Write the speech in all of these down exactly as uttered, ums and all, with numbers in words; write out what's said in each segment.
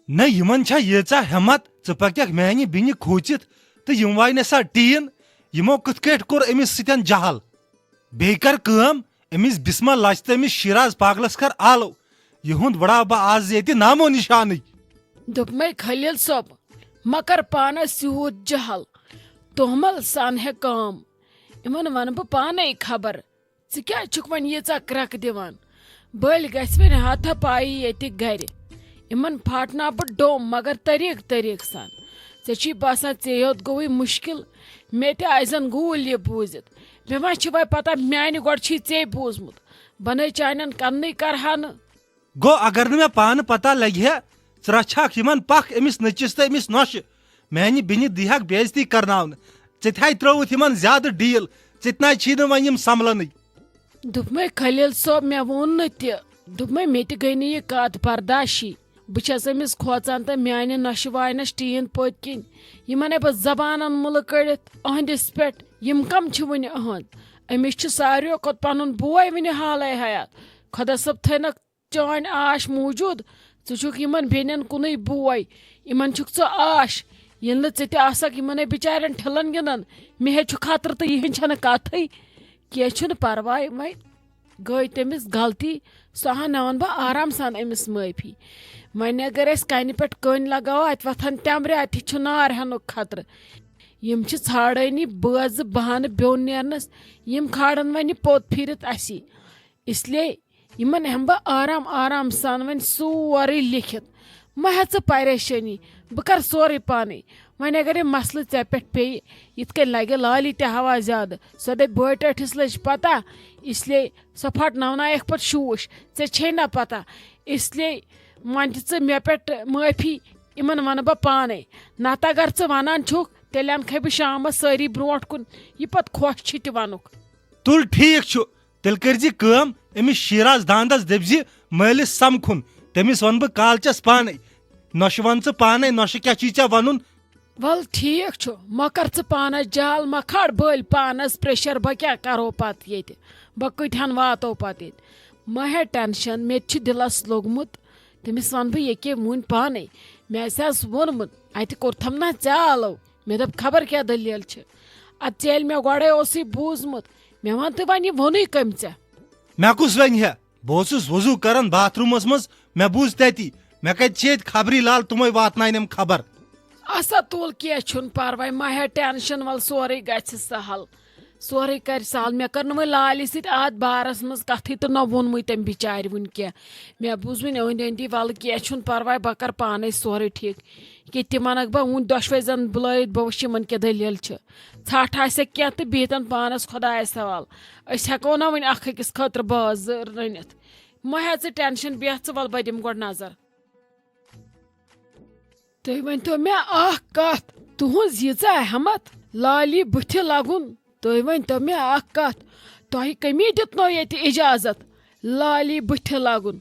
نہ، یِمن چھا ییٖژاہ ہٮ۪مت، ژٕ پککھ میانہِ بیٚنہِ کھوٗژِتھ تہٕ یِم واینہِ سا ٹیٖن؟ یِمو کِتھ کٲٹھۍ کوٚر أمِس سۭتۍ جہل؟ بیٚیہِ کر کٲم، أمِس بسمہ لچھ تہٕ أمِس شیراز پاگلس کر آلو۔ یِہُنٛد وڑاو بہٕ آز ییٚتہِ نامو نشانٕے۔ دوٚپمَے خلیل صٲب، مہ کر پانس یوٗت جہل، توہمل سان ہے کٲم۔ یِمن ونہٕ بہٕ پانے خبر۔ ژٕ کیٛازِ چھُکھ وۄنۍ ییٖژاہ کرٛٮ۪کھ دِوان؟ بٔلۍ گژھِ وۄنۍ ہاتھا پایی ییٚتہِ گرِ۔ یِمن پھاٹناو بہٕ ڈوٚم، مگر طریٖقہٕ طریٖقہٕ سان۔ ژےٚ چھُے باسان ژےٚ یوت گوٚوُے مُشکِل؟ مےٚ تہِ آسہِ زن گوٗل یہِ بوٗزِتھ۔ مےٚ ما چھِ وۄنۍ پتہ، میانہِ گۄڈٕ چھُے ژےٚ بوٗزمُت۔ بنٲے چانٮ۪ن کننٕے کرہا نہٕ۔ گوٚو، اگر نہٕ مےٚ پانہٕ پتہ لگہِ ہے، ژٕ رچھہکھ یِمن پکھ أمِس نٔچِس تہٕ أمِس نۄشہِ۔ میانہِ بیٚنہِ دیٖہکھ بے عزتی کرناونہٕ۔ ژےٚ تہِ ہاے ترٲوٕتھ یِمن زیادٕ ڈیٖل۔ ژےٚ تہِ ناے چھی نہٕ وۄنۍ یِم سنبھلنٕے۔ دوٚپمَے خلیل صٲب، مےٚ ووٚن نہٕ تہِ۔ دوٚپمَے مےٚ تہِ گٔے نہٕ یہِ کَتھ برداشی۔ بہٕ چھَس أمِس کھوژان تہٕ میٛانہِ نۄشہِ واینَس ٹیٖن پٔتۍ کِنۍ۔ یِمَن ہے بہٕ زبانَن مُلہٕ کٔڑِتھ أہٕنٛدِس پٮ۪ٹھ۔ یِم کَم چھِ وٕنہِ أہٕنٛد؟ أمِس چھُ ساروِیو کھۄتہٕ پَنُن بوے وٕنہِ حالَے حیات۔ خۄدا صٲب تھٲینَکھ چٲنۍ آش موٗجوٗد۔ ژٕ چھُکھ یِمن بیٚنٮ۪ن کُنُے بوے، یِمن چھُکھ ژٕ آش۔ ییٚلہِ نہٕ ژٕ تہِ آسکھ یِمنے بِچارٮ۪ن ٹھِلن گِنٛدان، مےٚ ہے چھُ خطرٕ تہٕ یِہِنٛد چھنہٕ کتھٕے۔ کینٛہہ چھُنہٕ پرواے، وۄنۍ گٔے تٔمِس غلطی، سۄ ہا نِوان بہٕ آرام سان أمِس معٲفی۔ وۄنۍ اگر أسۍ کنہِ پٮ۪ٹھ کٔنۍ لگاوو، اتہِ وۄتھن تٮ۪مبرِ، اتہِ چھُ نار ہٮ۪نُک خطرٕ۔ یِم چھِ ژھانڈٲنی بٲژٕ بہانہٕ بیوٚن نیرنس، یِم کھالن وۄنۍ یہِ پوٚت پھیٖرِتھ اسی۔ اس لیے یِمن ہٮ۪مہٕ بہٕ آرام آرام سان وۄنۍ سورُے لیکھِتھ۔ مہ ہےٚ ژٕ پریشٲنی، بہٕ کرٕ سورُے پانے۔ وۄنۍ اگر یہِ مسلہٕ ژےٚ پٮ۪ٹھ پیٚیہِ، یِتھ کٔنۍ لگہِ لالی تہِ ہوا زیادٕ، سۄ دپہِ بٲے ٹٲٹھِس لٔج پتہ، اس لیے سۄ پھٹناونایکھ پتہٕ شوٗش۔ ژےٚ چھے نہ پتہ، اس لیے وۄنۍ دِ ژٕ مےٚ پٮ۪ٹھ معٲفی، یِمن ونہٕ بہٕ پانے۔ نتہٕ اگر ژٕ ونان چھُکھ، تیٚلہِ انکھے بہٕ شامس سٲری برونٹھ کُن، یہِ پتہٕ خۄش چھِ تہِ ونُکھ۔ تُل، ٹھیٖک چھُ، تیٚلہِ کٔرۍ زِ کٲم، أمِس شیراز داندس دٔپۍ زِ مٲلِس سمکھُن، تٔمِس ونہٕ بہٕ کالچس پانے۔ نۄشہِ ون ژٕ پانے، نۄشہِ کیٛاہ چھُے ژےٚ ونُن؟ ول ٹھیٖک چھُ، مۄکر ژٕ پانس جال، مہ کھال بٔلۍ پانس پریشر، بہٕ کیٛاہ کرو پتہٕ ییٚتہِ، بہٕ کۭتہن واتو پتہٕ ییٚتہِ؟ مہ ہے ٹینشن، مےٚ تہِ چھُ دِلس لوٚگمُت، تٔمِس ونہٕ بہٕ ییٚکیٛاہ وُنۍ پانے۔ مےٚ آسہِ ہس ووٚنمُت، اتہِ کوٚرتھم نا ژےٚ آلو۔ مےٚ دوٚپ، خبر کیٛاہ دٔلیٖل چھِ۔ ادٕ ژےٚ ییٚلہِ مےٚ گۄڈے اوسُے بوٗزمُت، مےٚ وَن تہٕ وۄنۍ، یہِ ووٚنُے کٔمۍ ژےٚ؟ مےٚ کُس ونہِ ہے؟ بہٕ اوسُس وضو کران باتھ روٗمس منٛز، مےٚ بوٗز تتی۔ مےٚ کتہِ چھِ ییٚتہِ خبری لال، تِمے واتناونٮ۪م خبر۔ اسا تُل، کینٛہہ چھُنہٕ پرواے، مہ ہے ٹینشن، ول سورُے گژھِ سہل۔ سورُے کرِ سہل۔ مےٚ کٔر نہٕ وۄنۍ لالہِ سۭتۍ اتھ بارس منٛز کتھٕے تہٕ نہ ووٚنمُے تٔمۍ بِچارِ وُنہِ کینٛہہ۔ مےٚ بوٗز وۄنۍ أنٛدۍ أنٛدی، ولہٕ کینٛہہ چھُنہٕ پرواے، بہٕ کرٕ پانے سورُے ٹھیٖک۔ ییٚتہِ تہِ ونکھ بہٕ وُنہِ دۄشوے زن بُلٲیِتھ، بہٕ وٕچھِ یِمن کیٛاہ دٔلیٖل چھِ۔ ژھٹھ آسٮ۪کھ کینٛہہ تہٕ بِہتن پانس خۄدایس حوال۔ أسۍ ہٮ۪کو نہ وۄنۍ اکھ أکِس خٲطرٕ بٲژ زٕ رٔنِتھ۔ مہ ہےٚ ژٕ ٹینشن، بیٚہہ ژٕ، ول بہٕ دِمہٕ گۄڈٕ نظر۔ تُہۍ ؤنۍ تو مےٚ اکھ کتھ، تُہنٛز ییٖژاہ ہٮ۪متھ، لالی بٕتھِ لگُن؟ تُہۍ ؤنۍ تو مےٚ اکھ کتھ، تۄہہِ کٔمی دیُتنو ییٚتہِ اجازت لالی بٕتھِ لگُن؟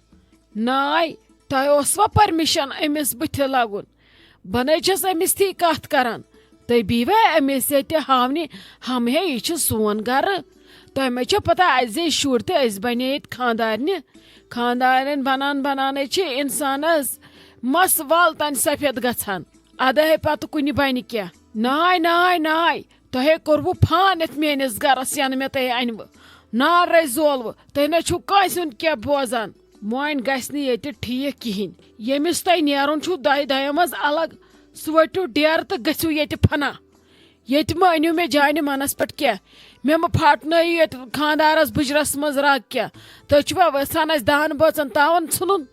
ناے، تۄہہِ اوسوا پرمیشن أمِس بٕتھِ لگُن؟ بہٕ نَے چھَس أمِس تھی کتھ کران۔ تُہۍ بیٖوا أمِس ییٚتہِ ہاونہِ، ہم ہے، یہِ چھُ سون گرٕ۔ تۄہہِ ما چھو پتہ، اَسہِ زے شُرۍ تہٕ أسۍ بنے ییٚتہِ خاندارنہِ؟ خاندارن بنان بنانے چھِ انسانس مس وال تانۍ سفید گژھان۔ ادٕ ہے پتہٕ کُنہِ بنہِ کینٛہہ۔ ناے، ناے، ناے، تۄہے کوٚروٕ فان یتھ میٲنِس گرس، ینہٕ مےٚ تۄہہِ انوٕ۔ نار رے زولوٕ، تُہۍ نَے چھُو کٲنٛسہِ ہُنٛد کینٛہہ بوزان۔ مۄنۍ گژھِ نہٕ ییٚتہِ ٹھیٖک کِہیٖنۍ۔ ییٚمِس تۄہہِ نیرُن چھُو دۄیہِ دۄیو منٛز الگ، سُہ ؤٹِو ڈیرٕ تہٕ گٔژھِو ییٚتہِ فنا۔ ییٚتہِ مہ أنِو مےٚ جانہِ منس پٮ۪ٹھ کینٛہہ۔ مےٚ مہ پھاٹنٲیِو ییٚتہِ خاندارس بُجرس منٛز رگ کینٛہہ۔ تُہۍ چھِوا وٮ۪ژھان اَسہِ دہن بٲژن تاون ژھٕنُن؟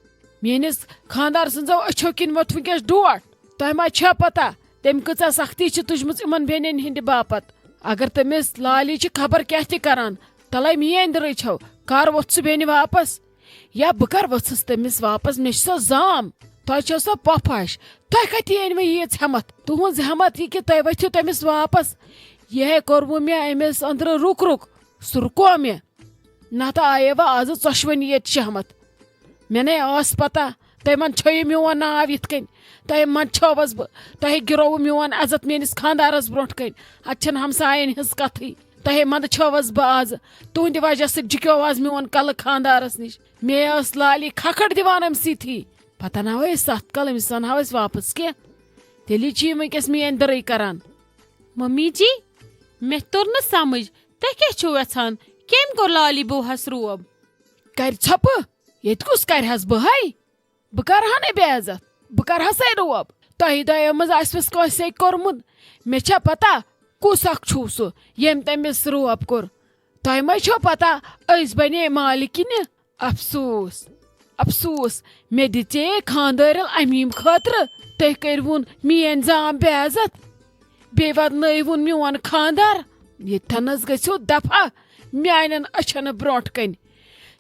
میٲنِس خاندار سٕنٛزو أچھو کِنۍ ووٚتھ وٕنکیٚس ڈوٹھ۔ تۄہہِ ما چھےٚ پتہ، تٔمۍ کۭژاہ سختی چھِ تُجمٕژ یِمن بیٚنٮ۪ن ہٕنٛدِ باپتھ؟ اگر تٔمِس لالی چھِ خبر کیٛاہ تہِ کران، تلے میٲنۍ دِلٕے چھو، کر ووٚتھ سُہ بیٚنہِ واپس؟ یا بہٕ کر ؤژھٕس تٔمِس واپس؟ مےٚ چھِ سۄ زام، تۄہہِ چھو سۄ پۄپھ ہش۔ تۄہہِ کتہِ أنۍ وۄنۍ ییٖژ ہٮ۪متھ؟ تُہنٛز ہٮ۪متھ یہِ کہِ تۄہہِ ؤتھِو تٔمِس واپس؟ یہِ ہے کوٚروٕ مےٚ أمِس أنٛدرٕ رُک رُک، سُہ رُکو مےٚ۔ نتہٕ آیے وۄنۍ آزٕ ژۄشوٕنی ییٚتہِ شہمت۔ مےٚ نے ٲس پتہ، تۄہہِ من چھٲیِو میون ناو یِتھ کٔنۍ۔ تۄہہِ من چھٲوس بہٕ، تۄہہِ گِرووُ میون عزت میٲنِس خاندارس برونٛٹھ کٔنۍ۔ اتہِ چھنہٕ ہمساین ہٕنٛز کتھٕے۔ تۄہہِ منٛدٕ چھٲوس بہٕ آزٕ۔ تُہنٛدِ وجہ سۭتۍ جُکیو آز میون کلہٕ خاندارس نِش۔ مے ٲس لالی کھکھٕر دِوان أمۍ سٕے۔ پتہ نہ ہاو أسۍ ستھ کل أمِس ونہاو أسۍ واپس کینٛہہ۔ تیٚلی چھِ یہِ وٕنکیٚس میٲنۍ دٔرٕے کران۔ ممی جی، مےٚ توٚر نہٕ سمجھ، تُہۍ کیٛاہ چھِو یژھان؟ کٔمۍ کوٚر لالی بوہس روب؟ کرِ ژھۄپہٕ، ییٚتہِ کُس کرِہس بہٕ ہے؟ بہٕ کرٕ ہا نہٕ بے عزت، بہٕ کرٕ ہسے روب۔ تۄہہِ دۄیو منٛز آسِوس کٲنٛسے کوٚرمُت، مےٚ چھا پتہ کُس اکھ چھُو سُہ، ییٚمۍ تٔمِس روب کوٚر؟ تۄہہِ ما چھو پتہ أسۍ بنے مالکِنہِ؟ افسوس، افسوس، مےٚ دِژے خاندٲرِل امیٖم خٲطرٕ۔ تُہۍ کٔرۍوُن میٲنۍ زام بے عزت، بیٚیہِ ودنٲیوُن میون خاندار۔ ییٚتھٮ۪نس گٔژھِو دفعہ، میانٮ۪ن أچھن برونٛٹھ کنہِ۔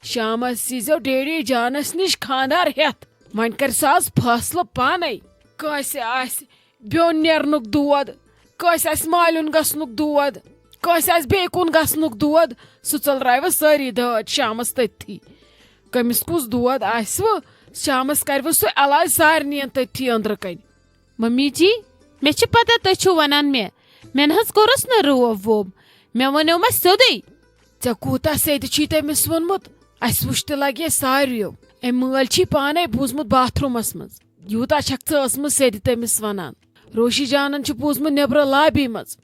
شامس ییٖزیو ڈیڈی جانس نِش خاندار ہٮ۪تھ۔ وۄنۍ کرِ سُہ آز فٲصلہٕ پانے۔ کٲنٛسہِ آسہِ بیوٚن نیرنُک دود، کٲنٛسہِ آسہِ مالیُن گژھنُک دود، کٲنٛسہِ آسہِ بیٚیہِ کُن گژھنُک دود، سُہ ژٔلراوِ سٲری دٲدۍ شامس تٔتھی۔ کٔمِس کُس دود آسِوٕ، شامس کرِوٕ سُہ علاج سارنٕے تٔتھی أنٛدرٕ کنہِ۔ ممی جی، مےٚ چھِ پتہ تُہۍ چھِو ونان مےٚ، مےٚ نہ حظ کوٚرُس نہٕ روب ووب، مےٚ ونیومس سیوٚدُے۔ ژےٚ کوٗتاہ سیٚدِ چھُے تٔمِس ووٚنمُت؟ اسہِ وُچھ تہِ لگے ساروِیو۔ أمۍ مٲلۍ چھی پانے بوٗزمُت باتھ روٗمس منٛز۔ یوٗتاہ چھکھ ژٕ ٲسمٕژ سیٚدِ تٔمِس ونان۔ روشی جانن چھُ بوٗزمُت نیبرٕ لابی منٛز۔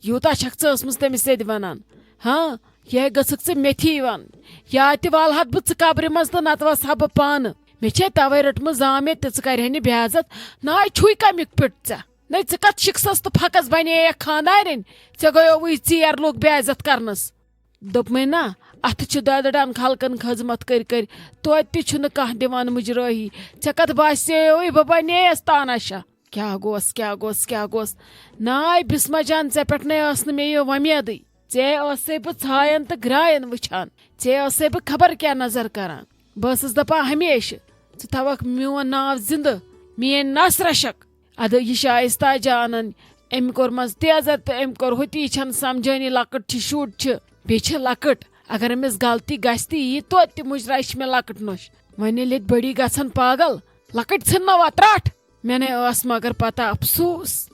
یوٗتاہ چھکھ ژٕ ٲسمٕژ تٔمِس سیٚدِ ونان۔ ہاں، یہِ گٔژھکھ ژٕ میتھی ونٕنۍ۔ یا تہِ والہٕ ہتھ بہٕ ژٕ قبرِ منٛز تہٕ نتہٕ وسہٕ ہا بہٕ پانہٕ۔ مےٚ چھے توے رٔٹمٕژ زامے تہٕ ژٕ کرِہے نہٕ بے عزت۔ ناے چھُے کمیُک پیوٚٹ ژےٚ۔ نَے ژٕ کتھ شِکسس تہٕ پھکس بنییکھ خاندارِنۍ؟ ژےٚ گٔیووُے ژیر لوٗکھ بے عزت کرنس۔ دوٚپمَے نا، اتھٕ چھِ دۄدٕ ڈن خلقن خدمت کٔرۍ کٔرۍ، توتہِ تہِ چھُنہٕ کانٛہہ دِوان مُجرٲہی۔ ژےٚ کتھ باسیووُے بہٕ بنییس تاناشا؟ کیٛاہ گوس، کیٛاہ گوس، کیٛاہ گوس؟ ناے بسمہ جان، ژےٚ پٮ۪ٹھ نے ٲس نہٕ مےٚ یہِ وۄمیدٕے۔ ژےٚ ٲسے بہٕ ژھایان تہٕ گرٛاین وٕچھان۔ ژےٚ ٲسے بہٕ خبر کیٛاہ نظر کران۔ بہٕ ٲسٕس دپان ہمیشہٕ، ژٕ تھاوکھ میون ناو زندٕ، میٲنۍ نس رشک۔ ادٕ یہِ شایستہ جانن، أمۍ کوٚر منٛز تیزر تہٕ أمۍ کوٚر ہُتی، چھنہٕ سمجھٲنی، لۄکٕٹ چھِ، شُرۍ چھِ، بیٚیہِ چھِ لۄکٕٹ۔ اگر أمِس غلطی گژھِ تہِ، یی توتہِ تہِ مُجراے چھِ مےٚ لۄکٕٹ نۄش۔ وۄنۍ ییٚلہِ ییٚتہِ بٔڑی گژھن پاگل، لۄکٕٹۍ ژھٕن نہ وۄتھ رٹھ۔ مےٚ نے ٲس مگر پتہ، افسوس۔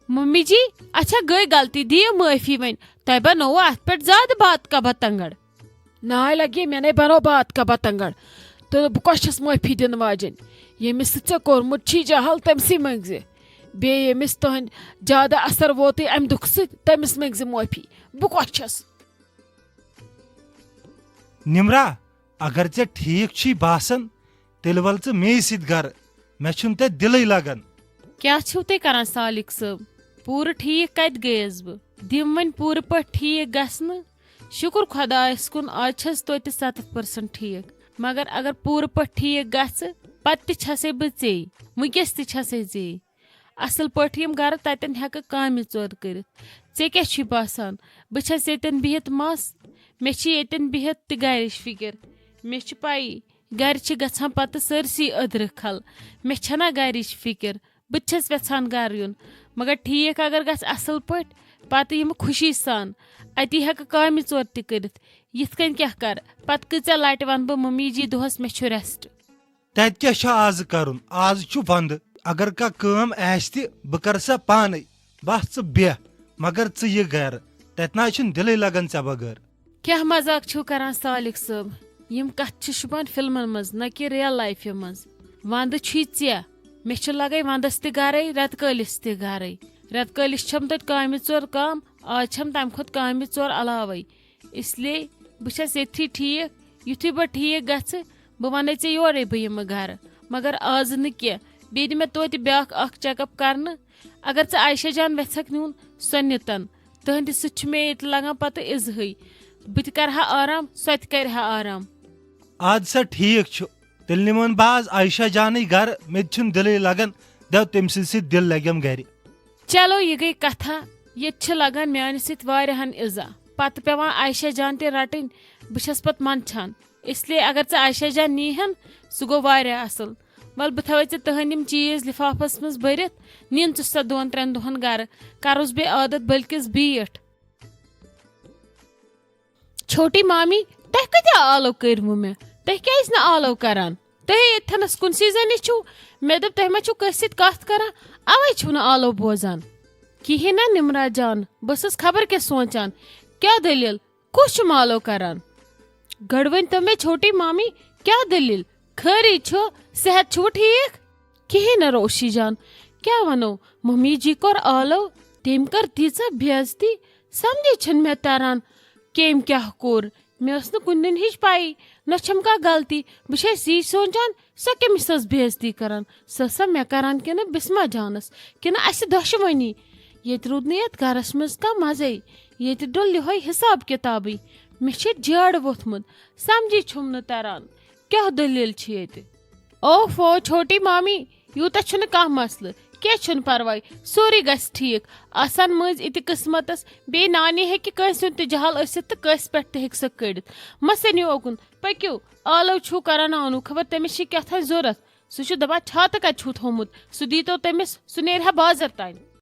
ممی جی، اچھا گٔے غلطی، دِیِو معٲفی وۄنۍ۔ تۄہہِ بنووُ اتھ پٮ۪ٹھ زیادٕ بات کا بتنگڑ۔ ناے لگے مےٚ نے بنو بات کا بتنگڑ۔ تہٕ بہٕ کۄس چھس معٲفی دِنہٕ واجٮ۪ن؟ ییٚمِس سۭتۍ ژےٚ کوٚرمُت چھی جہل، تٔمۍ سٕے مٔنٛگزِ۔ بیٚیہِ ییٚمِس تُہنٛدِ زیادٕ اثر ووتُے امہِ دُکھٕ سۭتۍ، تٔمِس مٔنٛگزِ معٲفی۔ بہٕ کۄس چھس؟ نمرا، اگر ژےٚ ٹھیٖک چھُے باسان، تیٚلہِ ول ژٕ مے سۭتۍ گرٕ۔ مےٚ چھُنہٕ تتہِ دِلٕے لگان۔ کیٛاہ چھِو تُہۍ کران سالک صٲب؟ پوٗرٕ ٹھیٖک کتہِ گٔیس بہٕ؟ دِم وۄنۍ پوٗرٕ پٲٹھۍ ٹھیٖک گژھنہٕ۔ شُکر خۄدایس کُن، آز چھس توتہِ ستتھ پٔرسنٹ ٹھیٖک۔ مگر اگر پوٗرٕ پٲٹھۍ ٹھیٖک گژھٕ، پتہٕ تہِ چھسے بہٕ ژے۔ وٕنکیٚس تہِ چھسے ژے۔ اصل پٲٹھۍ یِم گرٕ، تتٮ۪ن ہٮ۪کہٕ کامہِ ژور کٔرِتھ۔ ژےٚ کیٛاہ چھُے باسان؟ بہٕ چھس ییٚتٮ۪ن بِہِتھ مس، مےٚ چھِ ییٚتٮ۪ن بِہِتھ تہِ گرِچ فِکر۔ مےٚ چھِ پَیی، گرِ چھِ گژھان پتہٕ سٲرسٕے أدرٕ کھل۔ مےٚ چھَنا گرِچ فِکر؟ بہٕ تہِ چھَس یژھان گرٕ یُن، مگر ٹھیٖک اگر گژھِ اصل پٲٹھۍ، پتہٕ یِمہٕ خوشی سان۔ اتی ہٮ۪کہٕ کامہِ ژور تہِ کٔرِتھ۔ یِتھ کٔنۍ کیٛاہ کرٕ؟ پتہٕ کۭژاہ لٹہِ ونہٕ بہٕ ممی جی دۄہس مےٚ چھُ rest؟ تتہِ کیٛاہ چھُ آز کرُن؟ آز چھُ ونٛدٕ۔ اگر کانٛہہ کٲم آسہِ تہِ، بہٕ کرٕ سۄ پانے۔ بس ژٕ بیٚہہ، مگر ژٕ یہِ گرٕ۔ تتہِ نہ حظ چھُنہٕ دِلٕے لگان ژےٚ بغٲر۔ کیٛاہ مذاق چھِو کران سالک صٲب؟ یِم کتھٕ چھِ شوٗبان فلمن منٛز، نہ کہِ real lifeہِ منٛز۔ ونٛدٕ چھُے ژےٚ، مےٚ چھُ لگے ونٛدس تہِ گرے، رٮ۪تہٕ کٲلِس تہِ گرے۔ رٮ۪تہٕ کٲلِس چھَم توتہِ کامہِ ژور کم، آز چھَم تمہِ کھۄتہٕ کامہِ ژور علاوے۔ اس لیے بہٕ چھَس ییٚتھی ٹھیٖک۔ یُتھُے بہٕ ٹھیٖک گژھٕ، بہٕ وَنَے ژےٚ یورَے بہٕ یِمہٕ گَرٕ۔ مگر آزٕ نہٕ کینٛہہ۔ بیٚیہِ دِ مےٚ توتہِ بیٛاکھ اَکھ check up کَرنہٕ۔ اگر ژٕ عایشہ جان وٮ۪ژھکھ نیُن، سۄ نِتَن۔ تٕہٕنٛدِ سۭتۍ چھُ مےٚ ییٚتہِ لَگان پَتہٕ اِزہٕے۔ بہٕ تہِ کَرٕ ہا آرام، سۄ تہِ کَرِ ہا آرام۔ اَدٕ سا ٹھیٖک چھُ۔ تیٚلہِ نِمَن بہٕ آز عایشہ جانٕے گَرٕ۔ مےٚ تہِ چھُنہٕ دِلٕے لَگان۔ دَپ تٔمۍ سٕنٛدِ سۭتۍ دِل لَگٮ۪م گَرِ۔ چلو، یہِ گٔے کتھا۔ ییٚتہِ چھِ لگان میانہِ سۭتۍ واریاہن اِزا۔ پتہٕ پٮ۪وان عایشہ جان تہِ رٹٕنۍ۔ بہٕ چھس پتہٕ منٛدچھان۔ اس لیے اگر ژٕ عایشہ جان نیٖہن، سُہ گوٚو واریاہ اصل۔ ول، بہٕ تھاوے ژےٚ تٕہنٛدۍ یِم چیٖز لفافس منٛز بٔرِتھ۔ نِن ژٕ سۄ دۄن ترٛٮ۪ن دۄہن گرٕ۔ کرُس بیٚیہِ عادت، بلکس بیٖٹھ۔ چھوٹی مامی، تۄہہِ کۭتیٛاہ آلو کٔرۍوٕ مےٚ؟ تُہۍ کیٛازِ نہٕ آلو کران؟ تُہۍ ییٚتھٮ۪نس کُنسٕے زٔنِس چھِو؟ مےٚ دوٚپ، تُہۍ ما چھِو کٲنٛسہِ سۭتۍ کتھ کران؟ اوے چھِو نہٕ آلو بوزان۔ کِہیٖنۍ نہ نمرا جان، بہٕ ٲسٕس خبر کیٛاہ سونٛچان۔ کیٛاہ دٔلیٖل؟ کُس چھُم آلو کران؟ گۄڈٕ ؤنۍ تو مےٚ، چھوٹی مامی، کیٛاہ دٔلیٖل؟ خٲرٕے چھُ؟ صحت چھُوٕ ٹھیٖک؟ کِہیٖنۍ نہٕ روشی جان، کیٛاہ وَنو، ممی جی کوٚر آلو، تٔمۍ کٔر تیٖژاہ بے عزتی، سمجھے چھُنہٕ مےٚ تران کٔمۍ کیٛاہ کوٚر۔ مےٚ ٲس نہٕ کُنہِ دِنہٕ ہِچ پَیی، نہ چھَم کانٛہہ غلطی۔ بہٕ چھَس یی سونٛچان، سۄ کٔمِس ٲس بے عزتی کَران؟ سۄ ٲسا مےٚ کَران کِنہٕ بِسمہ جانَس، کِنہٕ اَسہِ دۄشوٕنی؟ ییٚتہِ روٗد نہٕ یَتھ گَرَس منٛز کانٛہہ مَزَے، ییٚتہِ ڈوٚل یِہوٚے حِساب کِتابٕے۔ مےٚ چھِ جیڑٕ ووٚتھمُت، سمجھے چھُم نہٕ تران، کیٛاہ دٔلیٖل چھِ ییٚتہِ؟ اوفو چھوٹی مامی، یوٗتاہ چھُنہٕ کانٛہہ مسلہٕ، کینٛہہ چھُنہٕ پرواے، سورُے گژھِ ٹھیٖک۔ آسان مٔنٛزۍ اِتہِ قٕسمتس، بیٚیہِ نانی ہیٚکہِ کٲنٛسہِ ہُنٛد تہِ جہل ٲسِتھ تہٕ کٲنٛسہِ پٮ۪ٹھ تہِ ہیٚکہِ سۄ کٔڑِتھ۔ مہ سٔنِو اوکُن، پٔکِو، آلو چھُو کران آنُن، خبر تٔمِس چھِ کیٛاہ تھانۍ ضوٚرتھ۔ سُہ چھُ دپان چھاتہٕ کتہِ چھُو تھوٚومُت، سُہ دیٖتو تٔمِس، سُہ نیرِ ہا بازر تانۍ۔